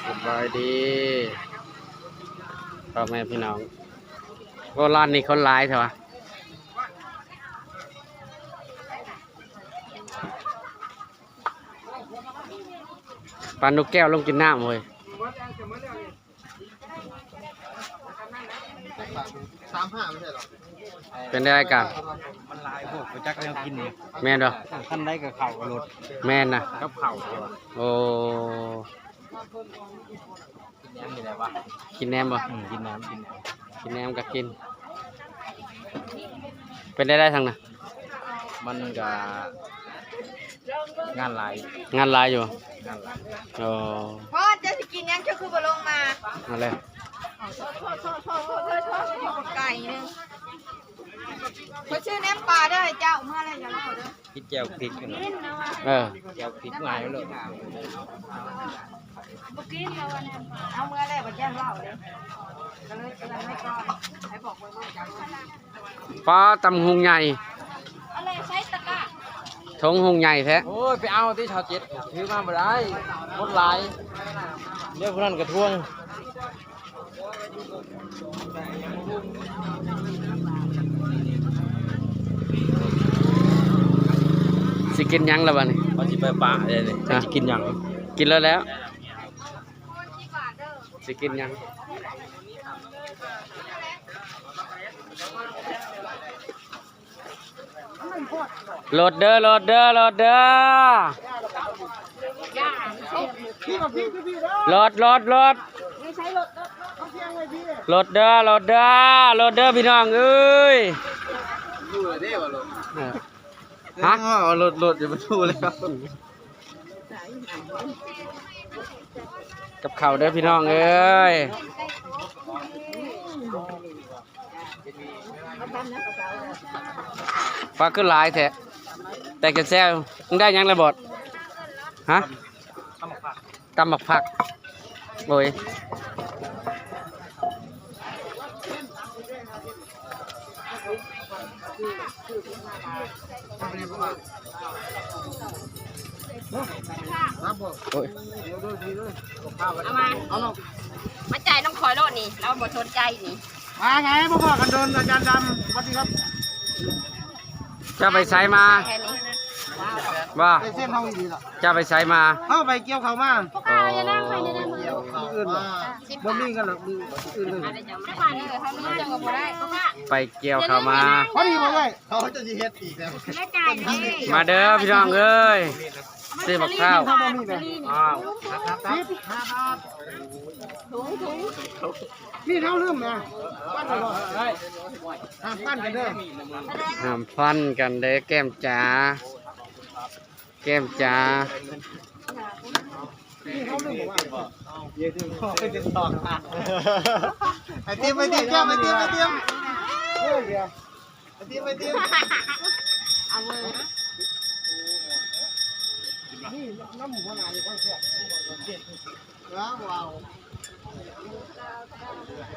ສະບາຍດີພໍ່ແມ່ພີ່ນ້ອງ. ໂອ້ ຮ້ານນີ້ຄົນຫຼາຍແທ້ວະ. ປານນົກແກ້ວລົງກິນນ້ຳເວີຍ. ສາມຫ້າ ບໍ່ໃຊ່ເຫາະ? ເປັນໄດກະ? ມັນຫຼາຍໂພດ ບໍ່ຈັກແນວກິນນີ້. ແມ່ນບໍ່? ຄັນໃດກໍເຂົ້າລົດ. ແມ່ນນະ ກັບເຂົ້າ. ໂອ້ ກິນແໜມນີ້ແຫຼະວະ. ກິນແໜມບໍ່? ອືມ ກິນແໜມ ກິນແໜມ ກິນແໜມກໍກິນ. ເປັນໄດ້ໄດ້ທັງນະ? ມັນກໍງານຫຼາຍ ງານຫຼາຍຢູ່ ງານຫຼາຍ. ອໍ ພໍ່ ເຈົ້າຊິກິນຫຍັງ? ເຈົ້າຄືບໍ່ລົງມາ? ເອົາແລ້ວ ໄກ່ໜຶ່ງ ຂ້ອຍຊື້ແໜມປາເດີ ໃຫ້ເຈົ້າເມືອແລ້ວຢ່າເວົ້າເດີ. ກິນແຈ່ວພິກ. ເອີ ແຈ່ວພິກ ງ່າຍໂລດ. ບໍ່ກິນແລ້ວ ເອົາເມືອແລ້ວ ບໍ່ແຈ້ງເວົ້າເດ້ ກໍເລີຍເຕືອນໄວ້ກ່ອນ ໃຫ້ບອກໄວ້ເບິ່ງຈັກ. ປ້າ ຕຳຫຸ່ງໃຫຍ່ ເອົາແລ້ວໃສ່ຕະກະ ຖົງຫຸ່ງໃຫຍ່ແທ້. ໂອ້ຍ ໄປເອົາຕິ ຊາວເຈັດ ຖືມາບໍ່ໄດ້ ຄົນຫຼາຍ ດຽວຜູ້ນັ້ນກໍທວງ. ຊິກິນຫຍັງລະບາດນີ້? ວ່າຊິໄປປະເດ້ນີ້ ຈັກຊິກິນຫຍັງ. ກິນແລ້ວແຫຼະ ຊິກິນຫຍັງ? ລົດເດີ ລົດເດີ ລົດເດີ ລົດ ລົດ ລົດ ລົດເດີ ລົດເດີ ລົດເດີ ພີ່ນ້ອງເອີຍ. ຮະ? ເອົາລົດ ລົດ ຢ່າໄປດູແລ້ວ. ກັບເຂົ້າເດີພີ່ນ້ອງເອີຍ. ປາຄືຫຼາຍແທ້ ແຕ່ແຊວໆ. ມຶງໄດ້ຫຍັງລະບອດ? ຮະ? ຕຳໝາກຜັກ. ໂອ້ຍ ໂອ້ຍ ເອົາມາ ເອົາມາ ມາຈ່າຍນຳຂ້ອຍໂລດນີ້ ລາວບໍ່ສົນໃຈນີ້. ມາໄງ ບໍ່ພໍ້ກັນດົນ ອາຈານດຳ ສະຫວັດດີຄັບ. ເຈົ້າໄປໃສມາ? ແຄ່ນີ້ ວ່າ ໄປເສັ້ນເຮົາອີ່ຫຼີລະ. ເຈົ້າໄປໃສມາ? ເຮົາໄປກ່ຽວເຂົ້າມາ. ໂອ້ ມື້ອື່ນບໍ່? ບໍ່ມີເງິນດອກ ມື້ອື່ນເລີຍ. ໄປກ່ຽວເຂົ້າມາ ພໍດີບໍ່ເອີຍ? ເຂົາຈະຊິເຮັດອີກແລ້ວ. ມາເດີພີ່ນ້ອງເອີຍ ຊື້ບັກພ້າວ. ອ້າວ ສິບຫ້າບາດ. ນີ້ເຮົາລືມນະ ປັ້ນບໍ່? ຫ້າມປັ້ນກັນເດີ ຫ້າມຟັນກັນເດີ ແກ້ມຈ໋າ ແກ້ມຈ໋າ. ນີ້ເຮົາລືມບໍ່ວ່າ ໄອຕິມ ໄອຕິມ ແກ້ມ ໄອຕິມ ໄອຕິມ. ເອີ ດຽວ ໄອຕິມ ໄອຕິມ ເອົາເວີຍ. ນີ້ນ້ຳຫົວໜ້າຢູ່ຂ້າງແຄບ.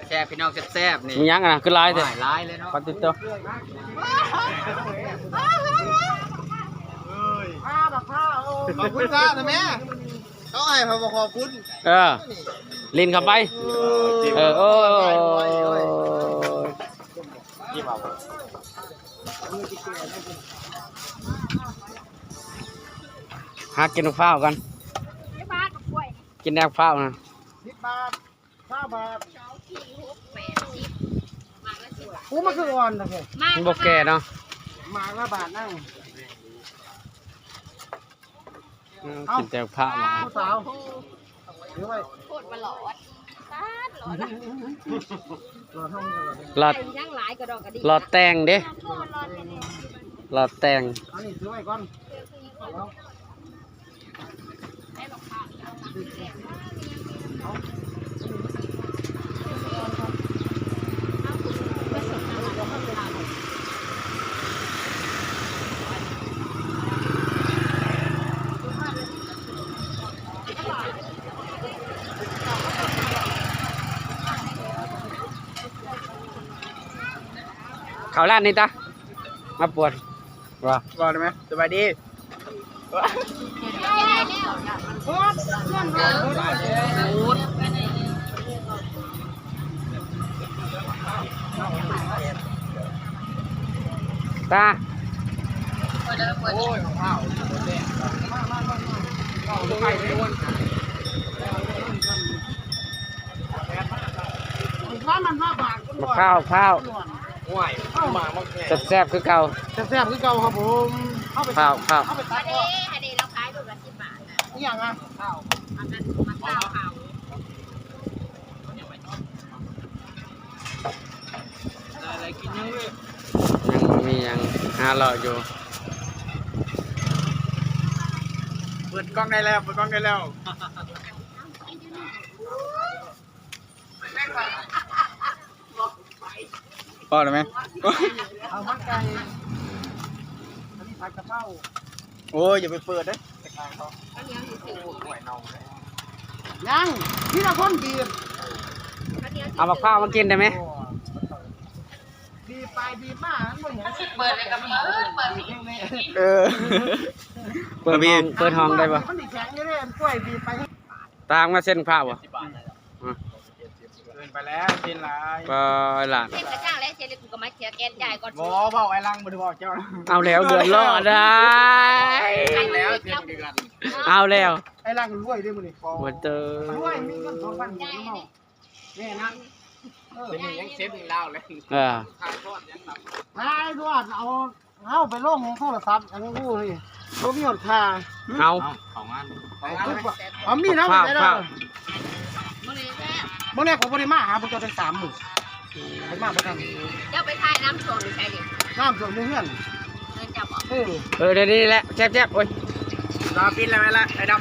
ແຊບພີ່ນ້ອງ ແຊບໆ ນີ້. ມີຫຍັງອັນນັ້ນຄືຫຼາຍແທ້? ຫຼາຍເລີຍເນາະ ປາຕິໂຕ. ເອີຍ ຂອບຄຸນຊະນະແມ່ ເຂົາໃຫ້ເຂົາບໍ່ຂອບຄຸນ. ເອີ ຫຼິ້ນເຂົ້າໄປ. ເອີ ໂອ້ຍ ຫາກິນບັກພ້າວກ່ອນ ກິນແນວພ້າວນະ. ສິບບາດ ຊາວບາດ ສອງ ສີ່ ຫົກ ແປດ ສິບ ໝາກລະສິບ. ໂອ້ ມັນຄືອ່ອນນະ ມັນບໍ່ແກ່ເນາະ ໝາກລະບາດນະ. ເອົາ ກິນແຕ່ພ້າວ ຜູ້ສາວ ຖືໄວ້ ໂຄດວ່າຫຼອດ ຫຼອດ ຫຼອດ ຍັງຫຼາຍກວ່າດອກກະດິ ຫຼອດແຕ່ງເດ້ ຫຼອດແຕ່ງ. ອັນນີ້ຖືໄວ້ກ່ອນ. ເຂົ້າຮ້ານນີ້ຕາ ມາປວດ ວ່າ ເວົ້າໄດ້ໄໝ? ສະບາຍດີ. ໂອ້ຍ ຕາ ມະພ້າວ ພ້າວ ແຊບໆຄືເກົ່າ ແຊບໆຄືເກົ່າຄັບຜົມ. ພ້າວ ພ້າວ ອັນນີ້ ອັນນີ້ລາວຂາຍລູກລະສິບບາດນະ. ອີ່ຫຍັງອະ? ພ້າວ ອັນນັ້ນ ມະພ້າວ ພ້າວ. ໄດ້ ໄດ້ກິນຍັງເວີຍ? ຍັງບໍ່ມີຫຍັງ ຫາເລາະຢູ່. ເປີດກ້ອງໄດ້ແລ້ວ ເປີດກ້ອງໄດ້ແລ້ວ. ພໍໄດ້ໄໝ? ເອົາມັນໄກ່ ອັນນີ້ຜັດກະເພົາ. ໂອ້ຍ ຢ່າໄປເປີດເດີ້. ຍັງ ມີແຕ່ຄົນບີບ. ເອົາໝາກພ້າວມາກິນໄດ້ໄໝ? ບີບໄປບີບມາ ມັນບໍ່ເຫັນ. ເປີດເລີຍກໍມີ ເອີ ເປີດຫ້ອງ ເປີດຫ້ອງໄດ້ບໍ່? ມັນຊິແຂງຢູ່ເດ້ ກ້ວຍບີບໄປ. ຕາມມາເຊັນພ້າວບໍ່? ເກີນໄປແລ້ວ ເຊັນຫຼາຍ. ບໍ່ຫຼາຍ ເຊັນກະຊ່າງແຫຼະ ເຊັນແລ້ວກູກະມາເສຍແກນຈ່າຍກ່ອນ. ບໍ່ ເວົ້າໄອ້ຫຼັງ ບໍ່ໄດ້ເວົ້າເຈົ້າ. ເອົາແລ້ວ ເດືອດຮ້ອນໄດ້. ເອົາແລ້ວ ເຊັນຄືກັນ. ເອົາແລ້ວ ໄອ້ຫຼັງລວຍເດ້ມື້ນີ້. ບໍ່ເຈີ ລວຍ ມີເງິນສອງພັນກີບເນາະ. ແມ່ນນະ ເອີ ເປັນຫຍັງເຊັນລາວແລ້ວ. ເອີ ຖ່າຍທອດຫຍັງນຳ ຖ່າຍທອດເອົາ ເຮົາໄປລົງໂທລະສັບອັນນີ້ ບໍ່ມີຮອດຄ່າ. ເອົາ ເອົາ ເຂົ້າງານ ເອົາ ມີນຳ ເອົາ ເອົາ ມື້ນີ້ຂ້ອຍບໍ່ໄດ້ມາຫາພວກເຈົ້າໄດ້ສາມມື້ ເພິ່ນມາບໍ່ທັນ. ເຈົ້າໄປຖ່າຍນ້ຳຖ້ວມຢູ່ໃສນີ້? ນ້ຳຖ້ວມຢູ່ເຮືອນ ເຮືອນເຈົ້າບໍ? ເອີ ເອີ ດຽວນີ້ແຫຼະ ແຊບໆ. ໂອ້ຍ ລາວປິດແລ້ວແມ່ນລະ ໄອ້ດຳ.